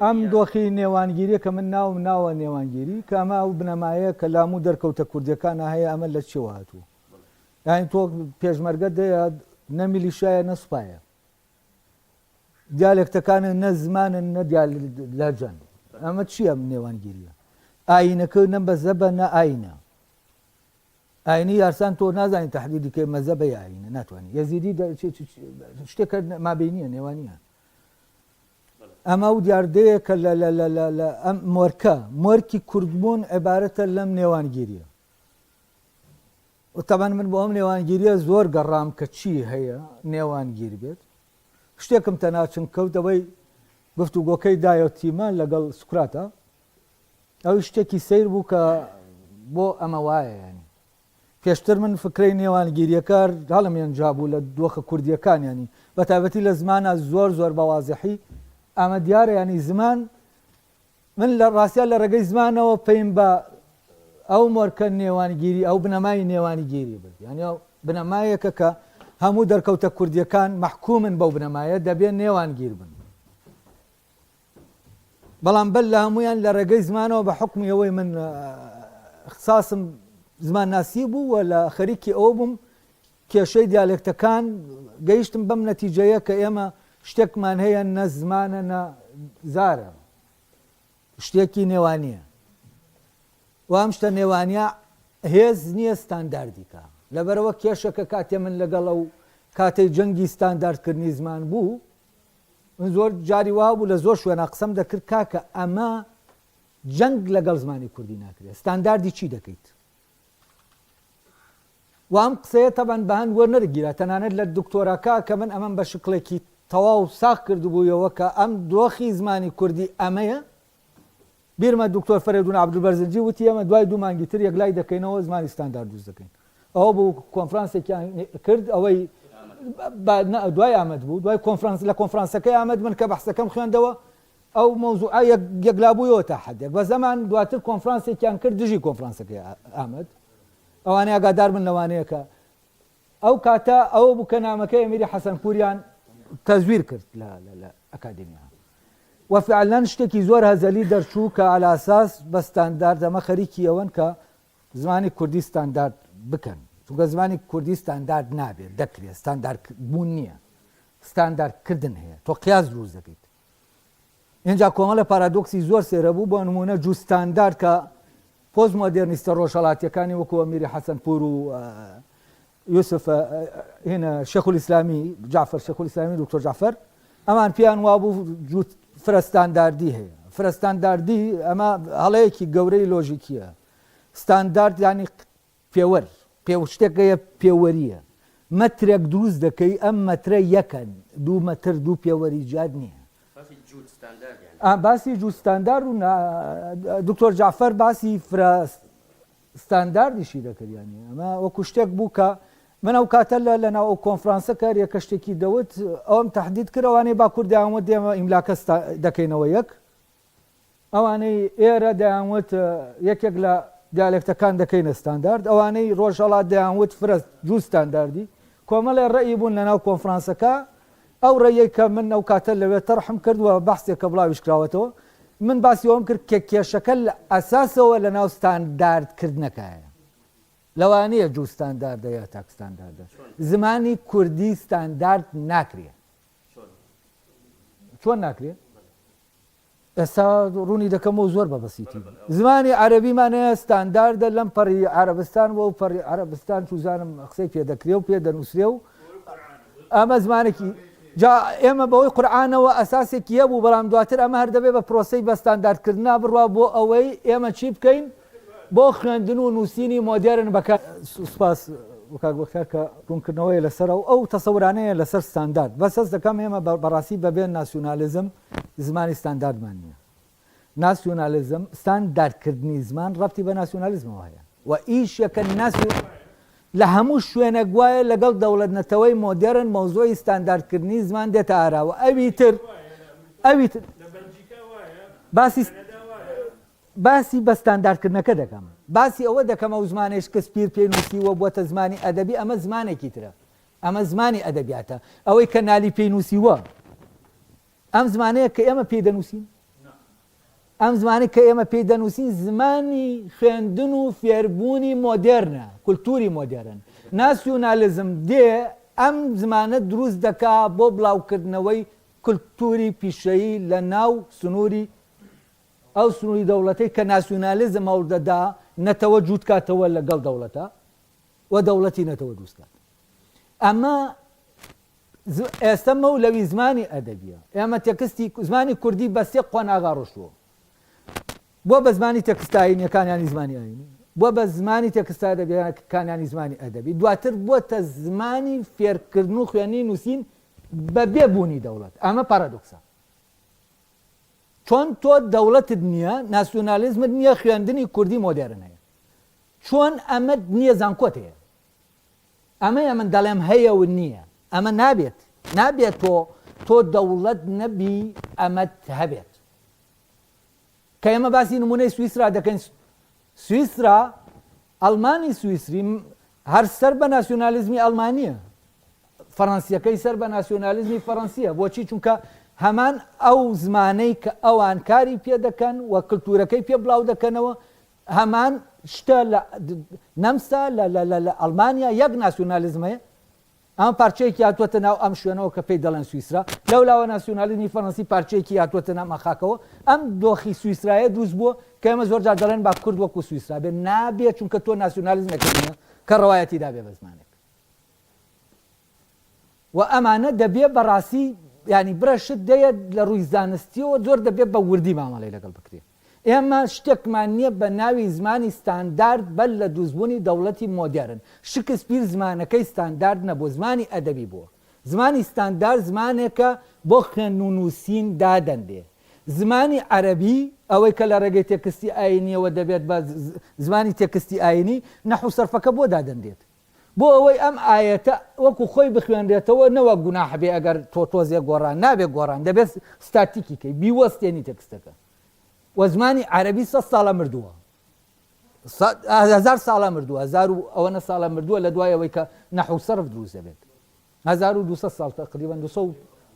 ئەم دۆخی نێوانگیریە کە من ناوم ناوە نێوانگیری کە ئەمە ئەو بنەمایەیە کە لاموو دەرکەوتە کوردیەکانا هەیە ئەمە لە چیەوە هاتووە یانی تۆ پێشمەرگە دەیە نە میلیشایە نە سوپایە دیالێکتەکانە نە زمانن نە لەجەن ئەمە چییە نێوانگیریە ئاینەکە نە بەزەبە نە ئاینە ئاینی یارسان تۆ نازانی تهدیدی کەی مەزەبە یا ئاینە ناتوانانی یەزیدی شتێکە مابینیە نێوانیە ئەمە ئەو دیاردەیە کە لە لە لە لە لە ئەم مۆرکە مۆرکی کوردبوون عیبارەتە لەم نێوانگیریە و تەبەن من بۆ ئەم نێوانگیریە زۆر گەڕام کە چی هەیە نێوانگیر بێت شتێکم تەنها چنگ کەوت ئەوەی گفتوگۆکەی دایۆ تیمە لەگەڵ سوکراتە ئەو شتێکی سیر بوو کە بۆ ئەمە وایە ینی پێشتر من فکرەی نێوانگیریەکە هەڵم ێنجابوو لە دۆخە کوردیەکان یانی بە تایبەتی لە زمانا زۆر زۆر بە وازحی ئەمە دیارە یانی زمان من لە ڕاستیا لە ڕێگەی زمانەوە پێیم بە ئەو مۆرکە نێوانگیری ئەو بنەمای نێوانگیری برد یانی ئەو بنەمایەکە کە هەموو دەرکەوتە کوردیەکان مەحکومن بەو بنەمایە دەبێ نێوانگیر بن. بەڵام بەر لە هەموویان لە ڕێگەی زمانەوە بە حوکمی ئەوەی من اختصاصم زمانناسی بوو و لە خەریکی ئەوە بووم کێشەی دیالێکتەکان گەیشتم بەم نەتیجەیە کە ئێمە شتێکمان هەیە نە زمانە نە زارە شتێکی نێوانیە و ئەم شتە نێوانیە هێز نییە ستانداردی کا لەبەرەوە کێشەکە کاتێ من لەگەڵ ئەو کاتەی جەنگی ستانداردکردنی زمان بوو من زۆر جاری وا بوو لە زۆر شوێنا قسەم دەکرد کاکە ئەمە جەنگ لەگەڵ زمانی کوردی ناکرێت ستانداردی چی دەکەیت و ئەم قسەیە تەبەن بە هەند وەرنەرگیرا تەنانەت لە دکتۆراکە کە من ئەمەم بە شکڵێکی تەواو ساغ کردبوویەوە کە ئەم دۆخی زمانی کوردی ئەمەیە بیرمە دکتۆر فەرەیدون عەبدولبەرزنجی وتی ئێمە دوای دوو مانگی تر یەکلای دەکەینەوە زمانی ستاندارد دروست دەکەین. ئەوە بوو کۆنفرانسێکیان کرد ئەوەی دوای ئامەد بوو دوای کۆنفرانس لە کۆنفرانسەکەی ئامەد من کە بەحسەکەم خوێندەوە ئەو مەوزوعە یەکلابوویەوە تا حدێک بە زەمان دواتر کۆنفرانسێکیان کرد دژی کۆنفرانسەکەی ئامەد ئەوانەی ئاگادار بن لەوانەیە کە ئەو کاتە ئەوە بوو کە نامەکەی ئەمیری حەسەنپووریان تەزویر کرد لە لە ئەکادیمیا و فعلا شتێکی زۆر هەزەلی دەرچوو کە عەلاساس بە ستاندارد ئەمە خەریکی ئەوەن کە زمانی کوردی ستاندارد بکەن چونکە زمانی کوردی ستاندارد نابێت دەکرێت ستاندارد بوون نییە ستاندارد کردن هەیە تۆ قیاس دروست دەکەیت ئینجا کۆمەڵە پارادۆکسی زۆر سێرە بوو بۆ نمونە جوو ستاندارد کە پۆست مۆدێرنیستە ڕۆژهەڵاتیەکانی وەکو ئەمیری حەسەنپوور و یوسف هێنە شێخولئیسلامی جعفر شێخولئیسلامی دکتۆر جعفر ئەمان پێیان وابوو جووت فرە ستانداردی هەیە فرە ستانداردی ئەمە هەڵەیەکی گەورەی لۆژیکیە ستاندارد ینی پێوەر پێو شتێک هەیە پێوەریە مەترێک دروست دەکەی ئەم مەترە یەکەن دوو مەتر دوو پێوەری جیاد نییە باسی جووت ستاندارد یانی. باسی جووت ستاندارد و دکتۆر جەعفەر باسی فرە ستانداردیشی دەکرد یانی ئەمە وەکو شتێک بوو کە من ئەو کاتە لە لەناو ئەو کۆنفرانسە کار یەکە شتێکی دەوت ئەوم تهدید کرد ئەوانەی باکوور دەیانوت دێمە ئیملاکە دەکەینەوە یەک ئەوانەی ئێرە دەیانوت یەکێک لە دیالێکتەکان دەکەینە ستاندارد، ئەوانەی ڕۆژهەڵات دەیانوت فرە جوو ستانداردی. کۆمەڵێ ڕەئی بوون لەناو کۆنفرانسەکە، ئەو ڕەئیەی کە من ئەو کاتە لەوێ تەرحم کرد و بەحسێکە بڵاویش کراوەتەوە، من باسی ئەوەم کرد کە کێشەکە لە ئەساسەوە لەناو ستاندارد کردنەکایە. لەوانەیە جوو ستانداردە یا تاک ستانداردە. زمانی کوردی ستاندارد ناکرێ. چۆن ناکرێ؟ ئێستا ڕوونی دەکەمەوە زۆر بە بەسیتی. زمانی عەرەبیمان هەیە ستانداردە لەم پەڕی عەرەبستان و ئەو پەڕی عەرەبستان چوزانم قسەی پێ دەکرێ و پێ دەنووسرێ و ئەمە زمانێکی جا ئێمە بەوەی قورعانەوە ئەساسێکی هەبوو بەڵام دواتر ئەمە هەر دەبێ بە پرۆسەی بە ستانداردکردنا بڕوا بۆ ئەوەی ئێمە چی بکەین بۆ خوێندن و نووسینی مۆدێرن بەکار سوپاس کاک بەختیار کە ڕوونکردنەوەیە لەسەر ئەو ئەو تەسەورانەیە لەسەر ستاندارد بەس هەست دەکەم ئێمە بەڕاستی بەبێ ناسیونالیزم زمانی ستانداردمان نییە. ناسیونالیزم، ستانداردکردنی زمان ڕەبتی بە ناسیونالیزمەوە هەیە و ئیشێکە ناسیو لە هەموو شوێنێک وایە لەگەڵ دەوڵەت نەتەوەی مۆدێرن مەوزوعی ستانداردکردنی زمان دێتە ئاراوە ئەوی تر ئەوی تر باسی باسی بە ستانداردکردنەکە دەکەم باسی ئەوە دەکەم ئەو زمانەی شکسپیر پێی نووسیوە بووەتە زمانی ئەدەبی ئەمە زمانێکی ترە ئەمە زمانی ئەدەبیاتە ئەوەی کە نالی پێی نووسیوە ئەم زمانەیە کە ئێمە پێی دەنووسین. ئەم زمانەی کە ئێمە پێی دەنووسین زمانی خوێندن و فێربوونی مۆدێرنە، کولتووری مۆدێرن. ناسیونالیزم دێ ئەم زمانە دروست دەکا بۆ بڵاوکردنەوەی کولتووری پیشەیی لە ناو سنووری ئەو سنووری دەوڵەتەی کە ناسیونالیزم هەوڵدەدا نەتەوە جووتکاتەوە لەگەڵ دەوڵەتا و دەوڵەتی نەتەوە دروست کات. ئەمە ئێستە مەولەوی زمانی ئەدەبیە. ئێمە تێکستی زمانی کوردی بە سێ قۆناغا ڕۆشتووە. بووە بە زمانی تێکستە ئایینیەکان یانی زمانی ئایینی، بووە بە زمانی تێکستە ئەدەبیەکان یانی زمانی ئەدەبی، دواتر بووەتە زمانی فێرکردن و خوێندنی نووسین بە بێ بوونی دەوڵەت. ئەمە پارادۆکسە. چۆن تۆ دەوڵەتت نییە، ناسیۆنالیزمت نییە، خوێندنی کوردی مۆدێرن هەیە. چۆن ئەمەت نییە زانکۆت هەیە. ئەمەیە من دەڵێم هەیە و نییە. ئەمە نابێت. نابێت تۆ تۆ دەوڵەت نەبی ئەمەت هەبێت. کە ئێمە باسی نمونەی سویسرا دەکەین سویسرا ئەڵمانی سویسری هەر سەر بە ناسیۆنالیزمی ئەڵمانیە فەڕەنسیەکەی سەر بە ناسیۆنالیزمی فەڕەنسیە بۆچی چونکە هەمان ئەو زمانەی کە ئەوان کاری پێ دەکەن و کللتورەکەی پێ بڵاو دەکەنەوە هەمان شتە لە نەمسا لە لە لە لە ئەڵمانیا یەک ناسیۆنالیزم هەیە ئەمە پارچەیەکی هاتووەتە ناو ئەم شوێنەوە کە پێی دەڵێن سویسرا لەو لاوە ناسیۆنالیزمی فەرەنسی پارچەیەکی هاتووەتە ناو ئەم خاکەوە ئەم دۆخی سویسرایە دروست بووە کە ئێمە زۆر جار دەڵێن با کورد وەکو سویسرا بێت نابێت چونکە تۆ ناسیۆنالیزمێکت نییە کە ڕەوایەتی دابێ بە زمانێک و ئەمانە دەبێ بەڕاستی یانی بڕێ شت دەیە لە ڕووی زانستیەوە زۆر دەبێ بە وردی مامەڵەی لەگەڵ بکرێ. ئێمە شتێکمان نییە بە ناوی زمانی ستاندارد بەر لە دروستبوونی دەوڵەتی مۆدێرن. شکسپیر زمانەکەی ستاندارد نەبووە، زمانی ئەدەبی بووە. زمانی ستاندارد زمانێکە بۆ خوێندن و نووسین دادەنرێ. زمانی عەرەبی، ئەوەی کە لە ڕێگەی تێکستی ئایینییەوە دەبێت بە زمانی تێکستی ئایینی، نەحو سەرفەکە بۆ دادەنرێت؟ بۆ ئەوەی ئەم ئایەتە وەکو خۆی بخوێنرێتەوە نەوەک گوناح بێ ئەگەر تۆ تۆزێک گۆڕان نابێ گۆڕان دەبێت ستاتیکی کەی بیوەستێنی تێکستەکە وە زمانی عەرەبی سە ساڵە مردووە هزار ساڵە مردووە هزار و ئەوەنە ساڵە مردووە لە دوای ئەوەی کە نەحو سەرف دروست دەبێت 1200 ساڵ تقریبا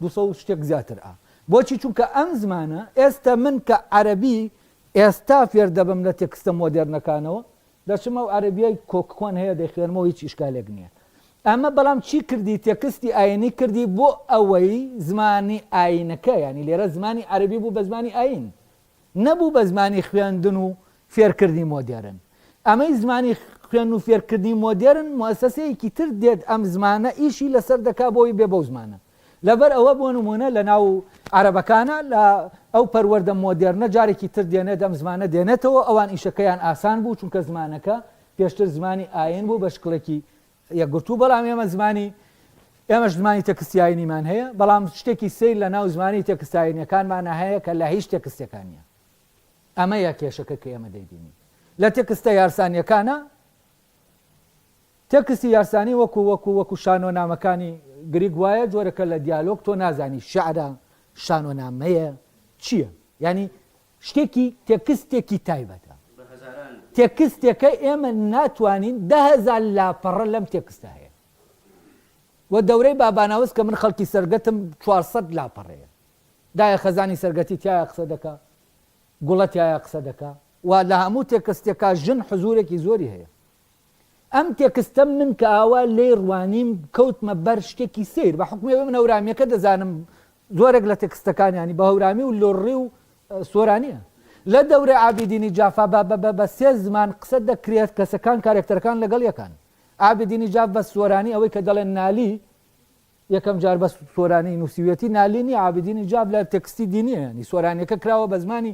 200 شتێک زیاتر ئا بۆچی چونکە ئەم زمانە ئێستا من کە عەرەبی ئێستا فێر دەبم لە تێکستە مۆدێرنەکانەوە دەچم ئەو عەرەبیەی کۆن هەیە دەیخوێنمەوە هیچ ئیشکالێک نیە ئەمە بەڵام چی کردی تێکستی ئاینی کردی بۆ ئەوەی زمانی ئاینەکە یانی لێرە زمانی عەرەبی بوو بە زمانی ئاین نەبوو بە زمانی خوێندن و فێرکردنی مۆدێرن ئەمەی زمانی خوێن و فێرکردنی مۆدێرن موسسەیەکی تر دێت ئەم زمانە ئیشی لەسەر دەکا بۆی بێ بەو زمانە لەبەر ئەوە بۆ نموونە لە ناو عەرەبەکانا لە ئەو پەروەردە مۆدێرنە جارێکی تر دێنێت ئەم زمانە دێنێتەوە ئەوان ئیشەکەیان ئاسان بوو چونکە زمانەکە پێشتر زمانی ئاین بوو بە شکڵێکی یەکگرتوو بەڵام ئێمە زمانی ئێمەش زمانی تێکستی ئاینیمان هەیە بەڵام شتێکی سەیر لە ناو زمانی تێکستە ئاینیەکانمانا هەیە کە لە هیچ تێکستێکا نییە ئەمەیە کێشەکە کە ئێمە دەیبینین لە تێکستە یارسانیەکانا تێکستی یارسانی وەکو وەکو وەکو شانۆنامەکانی گریگ وایە جۆرەکە لە دیالۆگ تۆ نازانی شعرە شانۆنامەیە چییە یانی شتێکی تێکستێکی تایبەتە تێکستێکە ئێمە ناتوانین 10هزار لاپەڕە لەم تێکستە هەیە و دەورەی باباناوس کە من خەڵکی سەرگەتم 400 لاپەڕەیە دایە خەزانی سەرگەتی تایە قسە دەکا گوڵە تایە قسە دەکا و لە هەموو تێکستێکا ژن حزورێکی زۆری هەیە ئەم تێکستەم من کە ئاوا لێی ڕوانیم کەوتمە بەر شتێکی سەیر بە حوکمی ئەوەی من هەورامیەکە دەزانم زۆرێک لە تێکستەکانیانی بە هەورامی و لوڕی و سۆرانیە لە دەورەی عابیدینی جافا بە بە بە سێ زمان قسە دەکرێت کەسەکان کارێکتەرەکان لەگەڵ یەکان عابیدینی جاف بە سۆرانی ئەوەی کە دەڵێن نالی یەکەم جار بە سۆرانی نووسیویەتی نالی نیە عابیدینی جاف لە تێکستی دینیە یانی سۆرانیەکە کراوە بە زمانی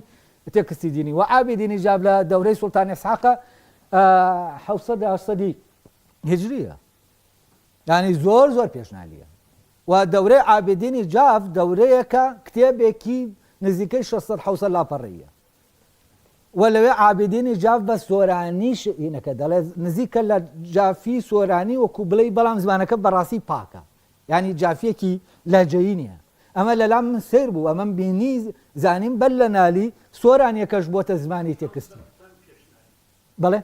تێکستی دینی و عابیدینی جاف لە دەورەی سوڵتان ئیسحاقە حەوسەد هەشتسەدی هجریە یانی زۆر زۆر پێش نالیە و دەورەی عابیدینی جاف دەورەیەکە کتێبێکی نزیکەی 600 حوسە لاپەڕەیە و لەوێ عابیدینی جاف بە سۆرانی شئینەکە دەڵێ نزیکە لە جافی سۆرانی وەکو بڵێی بەڵام زمانەکە بەڕاستی پاکە یانی جافیەکی لەهجەیی نییە ئەمە لەلام من سەیر بوو ئەمەم بینی زانیم بەر لە نالی سۆرانیەکەش بۆتە زمانی تێکستی بەڵێ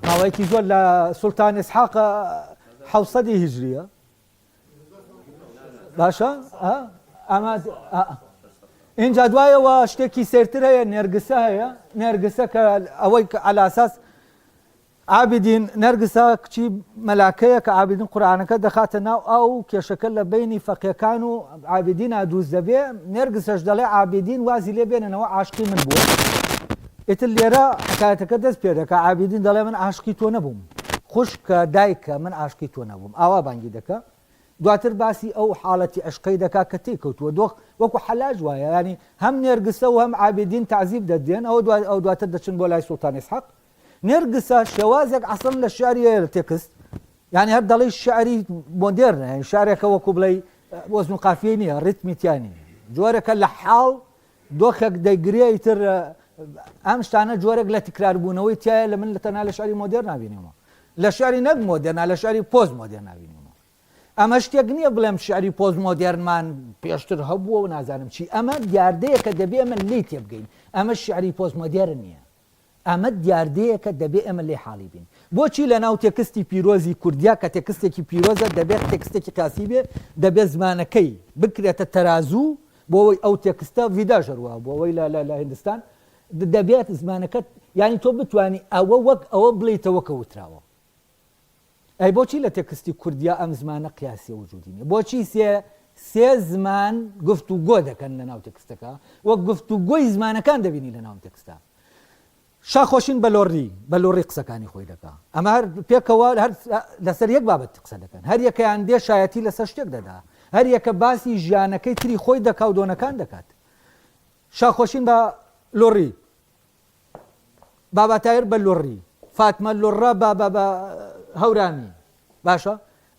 ماوەیەکی زۆر لە سوڵتان ئیسحاق حوسەدی هیجریە باشە ئەمە. ئینجا دوایەوە شتێکی سەیرتر هەیە نێرگسە هەیە نێرگسە کە ئەوەی کە عەلاساس عابدین نەرگسە کچی مەلاکەیە کە عابدین قورئانەکە دەخاتە ناو ئاو و کێشەکە لە بەینی فەقێکان و عابدینا دروست دەبێ نێرگسەش دەڵێ عابدین وازی لێ بێننەوە عاشقی من بووە ئیتر لێرە حکایەتەکە دەست پێ دەکا عابدین دەڵێ من عاشقی تۆ نەبووم خوشکە دایکە من عاشقی تۆ نەبووم ئاوا بانگی دەکا دواتر باسی ئەو حاڵەتی عشقەی دەکا کە تێی کەوتووە دۆخ وەکو حەلاج وایە یانی هەم نێرگسە و هەم عابدین تەعزیب دەدرێن ئەوە دوای ئەو دواتر دەچن بۆ لای سوڵتان ئیسحاق نێرگسە شێوازێک عەسڵەن لە شیعری هەیە لە تێکست یانی هەر دەڵێی شیعری مۆدێرنە یانی شیعرێکە وەکو بڵێی وەزن و قافیەی نییە ڕیتمی تیا نییە جۆرێکە لە حاڵ دۆخێک دەیگرێ ئیتر ئەم شتانە جۆرێک لە تکراربوونەوەی تایە لە من لە تەنها لە شعری مۆدێرن نابینیمەوە لە شعری نەک مۆدێرنا لە شعری پۆست مۆدێرن نابینیمەوە ئەمە شتێک نییە بڵێم شعری پۆست مۆدێرنمان پێشتر هەبووە و نازانم چی ئەمە دیاردەیەکە دەبێ ئەمە لێی تێبگەین ئەمە شعری پۆست مۆدێرن نییە ئەمە دیاردەیەکە دەبێ ئێمە لێی حاڵی بین. بۆچی لە ناو تێکستی پیرۆزی کوردیا کە تێکستێکی پیرۆزە دەبێت تێکستێکی قیاسی بێ، دەبێ زمانەکەی بکرێتە تەرازوو بۆ ئەوەی ئەو تێکستە ڤیداش هەروەها بۆ ئەوەی لە لە هیندستان دەبێت زمانەکەت یانی تۆ بتوانی ئەوە وەک ئەوە بڵێیتەوە کە وتراوە. ئەی بۆچی لە تێکستی کوردیا ئەم زمانە قیاسیە وجودی نیە؟ بۆچی سێ سێ زمان گفتوگۆ دەکەن لە ناو تێکستەکە و گفتوگۆی زمانەکان دەبینی لە ناو تێکستە؟ شاخۆشین بە لۆڕی بە لۆڕی قسەکانی خۆی دەکا ئەمە هەر پێکەوە هەر لەسەر یەک بابەت قسە دەکەن هەر یەکەیان دێ شایەتی لەسەر شتێک دەدا هەر یەکە باسی ژیانەکەی تری خۆی دەکا و دۆنەکان دەکات شاخۆشین بە لۆڕی بابا تاهیر بە لوڕی فاتمە لوڕە بە بە بە هەورامی باشە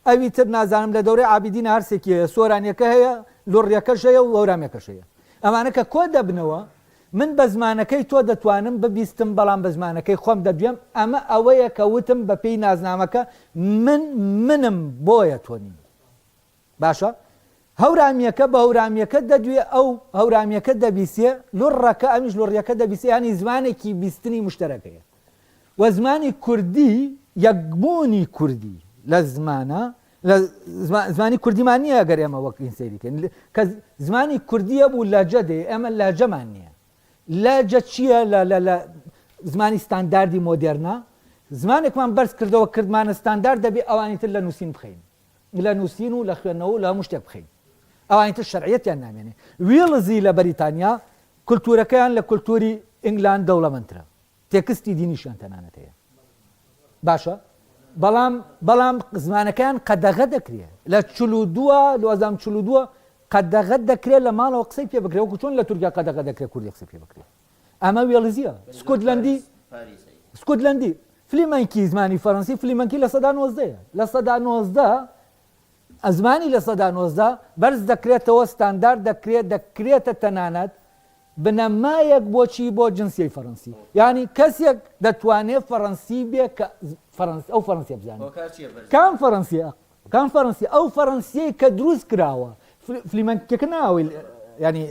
ئەوی تر نازانم لە دەورەی عابیدین هەرسێکی هەیە سۆرانیەکە هەیە لوڕیەکەش هەیە و هەورامیەکەش هەیە ئەمانە کە کۆ دەبنەوە من بە زمانەکەی تۆ دەتوانم ببیستم بەڵام بە زمانەکەی خۆم دەدوێم ئەمە ئەوەیە کە وتم بە پێی نازنامەکە من منم بۆیە تۆ نیم باشە هەورامیەکە بە هەورامیەکە دەدوێ ئەو هەورامیەکە دەبیسێ لوڕەکە ئەمیش لوڕیەکە دەبیسێ یانی زمانێکی بیستنی مشتەرەکەیە و زمانی کوردی یەکبوونی کوردی لە زمانە لە زمانی کوردیمان نییە ئەگەر ئێمە وەک ئین سەیری کەین کە زمانی کوردی هەبوو لەجە دێ ئێمە لەجەمان نییە لەجە چییە لە لە لە زمانی ستانداردی مۆدێرنە زمانێکمان بەرز کردەوە کردمانە ستاندارد دەبێ ئەوانی تر لە نووسین بخەین لە نووسین و لە خوێندنەوە و لە هەموو شتێک بخەین ئەوانی تر شەرعیەتیان نامێنێ ویڵزی لە بەریتانیا کولتوورەکەیان لە کولتووری ئینگلاند دەوڵەمەندترە تێکستی دینیشیان تەنانەت هەیە باشە بەڵام بەڵام زمانەکەیان قەدەغە دەکرێت لە چلو دووە لۆزام چلو دووە قەدەغە دەکرێت لە ماڵەوە قسەی پێ بکرێت وەکو چۆن لە تورکیا قەدەغە دەکرێت کوردی قسەی پێ بکرێت ئەمە وێڵزیە سکۆتلەندی سکۆتلەندی فلیمەنکی زمانی فەرەنسی فلیمەنکی 19%ە 19% زمانی 19% بەرز دەکرێتەوە ستاندارد دەکرێت دەکرێتە تەنانەت بنەمایەک بۆچی بۆ جنسیەی فەرەنسی یعنی کەسێک دەتوانێت فەرەنسی بێ کە فەرەنس ئەو فەرەنسیە بزانێت کام فەرەنسیە کام فەرەنسی ئەو فەرەنسیەی کە دروست کراوە فلیمەنکەکە ناوەی ینی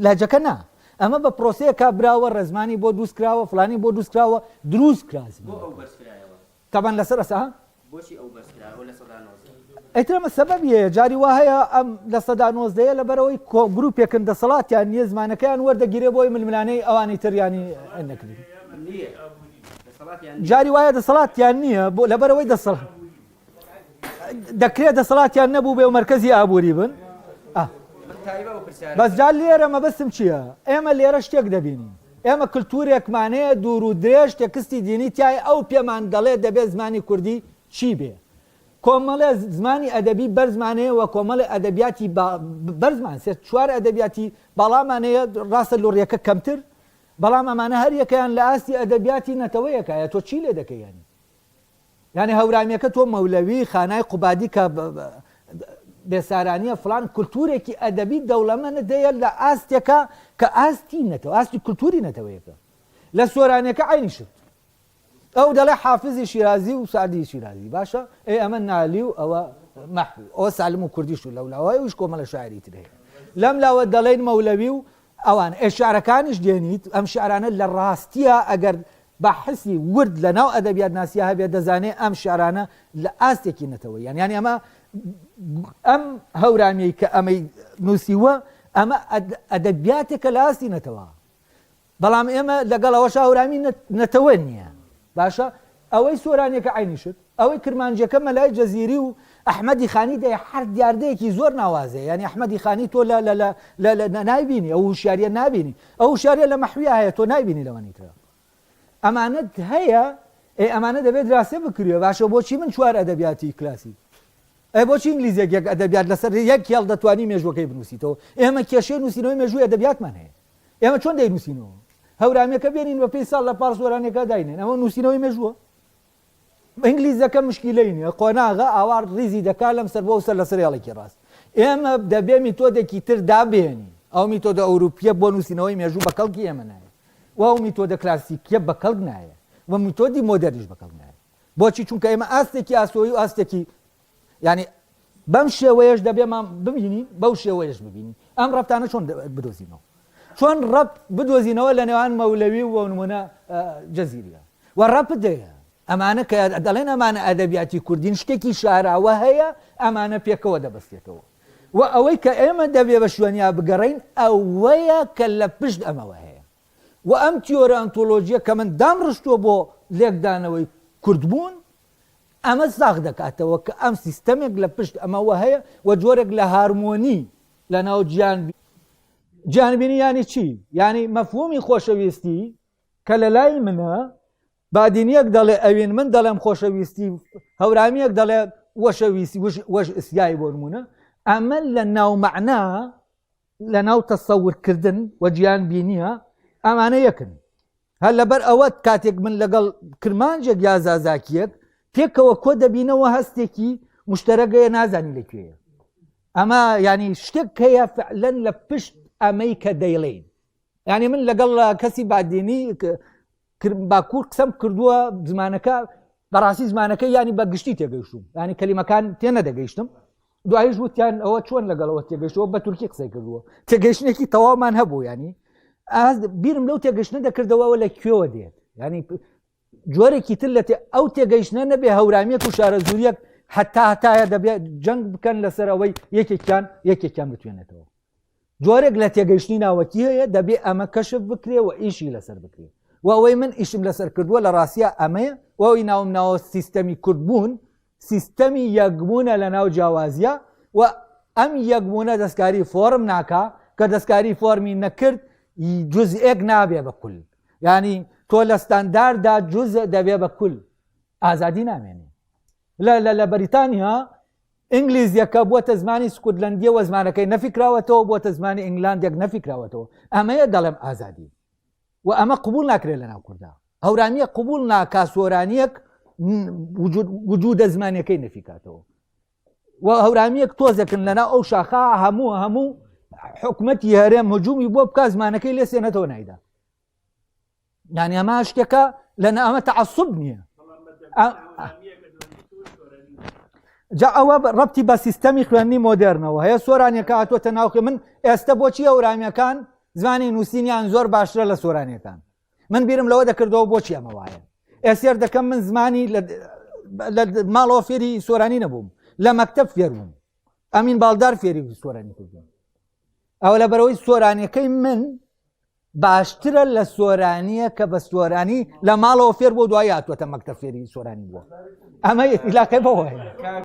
لەجەکە نا ئەمە بە پرۆسەیەکا براوە ڕێزمانی بۆ دروست کراوە فلانی بۆ دروست کراوە دروست کرا تەبەن لەسەر ئەسا ئیتر ئەمە سەبەبی هەیە جاری وا هەیە ئەم 19%ە لەبەرەوەی گروپێکن دەسەڵاتیان نییە زمانەکەیان وەردەگیرێ بۆی ململانەی ئەوانی تریانی نەکرێت جاری وایە دەسەڵاتیان نییە بۆ لەبەرەوەی دەسەڵ دەکرێت دەسەڵاتیان نەبوو بێ و مەرکەزی ئابووری بن بەس جا لێرە مەبەستم چییە ئێمە لێرە شتێک دەبینین ئێمە کللتورێکمان هەیە دوور و درێژ تێکستی دینی تای ئەو پێمان دەڵێ دەبێت زمانی کوردی چی بێ کۆمەڵێ زمانی ئەدەبی بەرزمان هەیە و کۆمەڵێ ئەدەبیاتی بەرزمان سێ چوار ئەدەبیاتی باڵامان هەیە ڕاستە لوڕیەکە کەمتر بەڵام ئەمانە هەر یەکەیان لە ئاستی ئەدەبیاتی نەتەوەیەکایە تۆ چی لێ دەکەی یانی یانی هەورامیەکە تۆ مەولەوی خانای قوبادی کە بێسارانیە فلان کولتورێکی ئەدەبی دەوڵەمەنت هەیە لە ئاستێکە کە ئاستی نەتەوە ئاستی کولتوری نەتەوەیەکە لە سۆرانیەکە عینی شت ئەو دەڵێ حافزی شیرازی و سعدی شیرازی باشە ئەی ئەمە نالی و ئەوە مەحوی ئەوە سالم و کوردیش و لەولاوە ئەویش کۆمەڵە شاعری تر هەیە لەم لاوە دەڵێن مەولەوی و ئەوان ئێ شعرەکانیش دێنیت ئەم شعرانە لە ڕاستیە ئەگەر بەحسی ورد لە ناو ئەدەبیاتناسیا هەبێت دەزانێ ئەم شعرانە لە ئاستێکی نەتەوەییان یانی ئەمە ئەم هەورامیەی کە ئەمەی نووسیوە. ئەمە ئەدەبیاتێکە لە ئاستی نەتەوە. بەڵام ئێمە لەگەڵ ئەوەشا هەورامی نەتەوە نییە. باشە ئەوەی سۆرانیەکە عەینی شت، ئەوەی کرمانجیەکە مەلای جزیری و ئەحمەدی خانی دەی هەر دیاردەیەکی زۆر ناوازەیە یانی ئەحمەدی خانی تۆ لە لە لە لە نایبینی ئەو هوشیاریە نابینی ئەو هوشیاریە لە مەحویا هەیە تۆ نایبینی لەوانی ترە ئەمانەت هەیە ئێ ئەمانە دەبێت دراسە بکرێ باشە بۆچی من چوار ئەدەبیاتی کلاسیک ئەی بۆچی ئینگلیزێک یەک ئەدەبیات لەسەر یەک هێڵ دەتوانی مێژوەکەی بنووسیتەوە ئێمە کێشەی نووسینەوەی مێژووی ئەدەبیاتمان هەیە ئێمە چۆن دەینووسینەوە هەورامیەکە بێنین بە پێی ساڵ لە پاڵ سۆرانیەکە داینێن ئەمە نووسینەوەی مێژووە ئینگلیزەکە مشکیلەی نیە قۆناغە ئاوا ڕیزی دەکا لەم سەر بۆ ئەو سەر لەسەر هێڵێکی ڕاست ئێمە دەبێ میتۆدێکی تر دابێنین ئەو میتۆدە ئەوروپیە بۆ نووسینەوەی مێژوو بە کەڵکی ئێمە نایە و ئەو میتۆدە کلاسیکیە بە کەڵک نایە و میتۆدی مۆدێرنیش بە کەڵک نایە بۆچی چونکە ئێمە ئاستێکی ئاسۆیی و ئاستێکی یعنی بەم شێوەیەش دەبێ مان ببینین بەو شێوەیەش ببینین ئەم ڕەبتانە چۆن بدۆزینەوە چۆن ڕەبت بدۆزینەوە لە نێوان مەولەوی و نمونە جەزیریە و ڕەبت هەیە ئەمانە کە دەڵێن ئەمانە ئەدەبیاتی کوردین شتێکی شاراوە هەیە ئەمانە پێکەوە دەبەستێتەوە و ئەوەی کە ئێمە دەبێ بە شوێنیا بگەڕین ئەوەیە کە لە پشت ئەمەوە هەیە و ئەم تیۆرە ئەنتۆلۆژیە کە من دامڕشتووە بۆ لێکدانەوەی کوردبوون ئەمە ساغ دەکاتەوە کە ئەم سیستەمێک لە پشت ئەمەوە هەیە و جۆرێک لە هارمۆنی لە ناو جیان جیانبینی یانی چی؟ یانی مەفهومی خۆشەویستی کە لە لای منە بادینیەک دەڵێ ئەوین من دەڵێم خۆشەویستی هەورامیەک دەڵێ وەشەویستی وەش ئسیایی بۆ نمونە ئەمە لە ناو مەعنا لە ناو تەسەورکردن و جیان بینیە ئەمانە یەکن هەر لەبەر ئەوە کاتێک من لەگەڵ کرمانجێک یا زازاکیەک پێکەوە کۆ دەبینەوە هەستێکی مشتەرەگەیە نازانی لە کوێیە ئەمە ینی شتێک هەیە فعلەن لە پشت ئەمەی کە دەیڵێین یعنی من لەگەڵ کەسی بادینی باکوور قسەم کردووە زمانەکە بەڕاستی زمانەکە ینی بە گشتی تێگەیشتوم ینی کەلیمەکان تێ نەدەگەیشتم دوایش وتیان ئەوە چۆن لەگەڵەوە تێگەشتەوە بە تورکی قسەی کردووە تێگەیشتێکی تەواومان هەبوو ینی بیرم لەو تێگەشتنە دەکردەوەەوە لە کوێوە دێت ینی جۆرێکی تر لە ئەو تێگەیشتنە نەبێ هەورامیەک و شارەزووریەک هەتا هەتایە دەبێت جەنگ بکەن لەسەر ئەوەی یەکێکیان یەکێکیان بتوێنێتەوە جۆرێک لە تێگەیشتنی ناوەکی هەیە دەبێ ئەمە کەشف بکرێ و ئیشی لەسەر بکرێ و ئەوەی من ئیشم لەسەر کردووە لە ڕاستیا ئەمەیە و ئەوی ناوم ناوە سیستەمی کوردبوون سیستەمی یەکبوونە لە ناو جیاوازیە و ئەم یەکبوونە دەستکاری فۆرم ناکا کە دەستکاری فۆرمی نەکرد جزئێک نابێ بە کول یعنی تۆ لە ستانداردا جزء دەبێ بە کول ئازادی نامێنێ لە لە لە بەریتانیا ئینگلیزیەکە بووەتە زمانی سکوتلەندیەوە زمانەکەی نەفیکراوەتەوە بووەتە زمانی ئینگلاندێک نەفیکراوەتەوە ئەمەیە دەڵێم ئازادی و ئەمە قبول ناکرێت لە ناو کوردا هەورامیە قبول ناکا سۆرانیەک وجودە زمانەکەی نەفیکاتەوە و هەورامیەک تۆزێکن لەناو ئەو شاخا هەموو هەموو حکومەتی هەرێم هجومی بۆ بکە زمانەکەی لێ سێنەتەوە نایدا یعنی ئەمە شتێکە لە ئەمە تەعسوب نییە جا ئەوە ڕەتی بە سیستەمی خوێندنی مۆدێرنەوە هەیە سۆرانیەکە هاتووەتە ناوخێ من ئێستا بۆچی ئەورامیەکان زمانی نووسینیان زۆر باشترە لە سۆرانیەکان من بیرم لەوە دەکردەوە بۆچی ئەمە وایە ئێسێر دەکەم من زمانی لە ماڵەوە فێری سۆرانی نەبووم لە مەکتب فێر بووم ئەمین باڵدار فێری سۆرانی کردم ئەوە لە بەرەوەی سۆرانیەکەی من باشترە لە سۆرانیە کە بە سۆرانی لە ماڵەوە فێر بۆ دوای هاتووەتە مەکتە فێری سۆرانی بووە ئەمە ئیلاقی بەوە هەیە.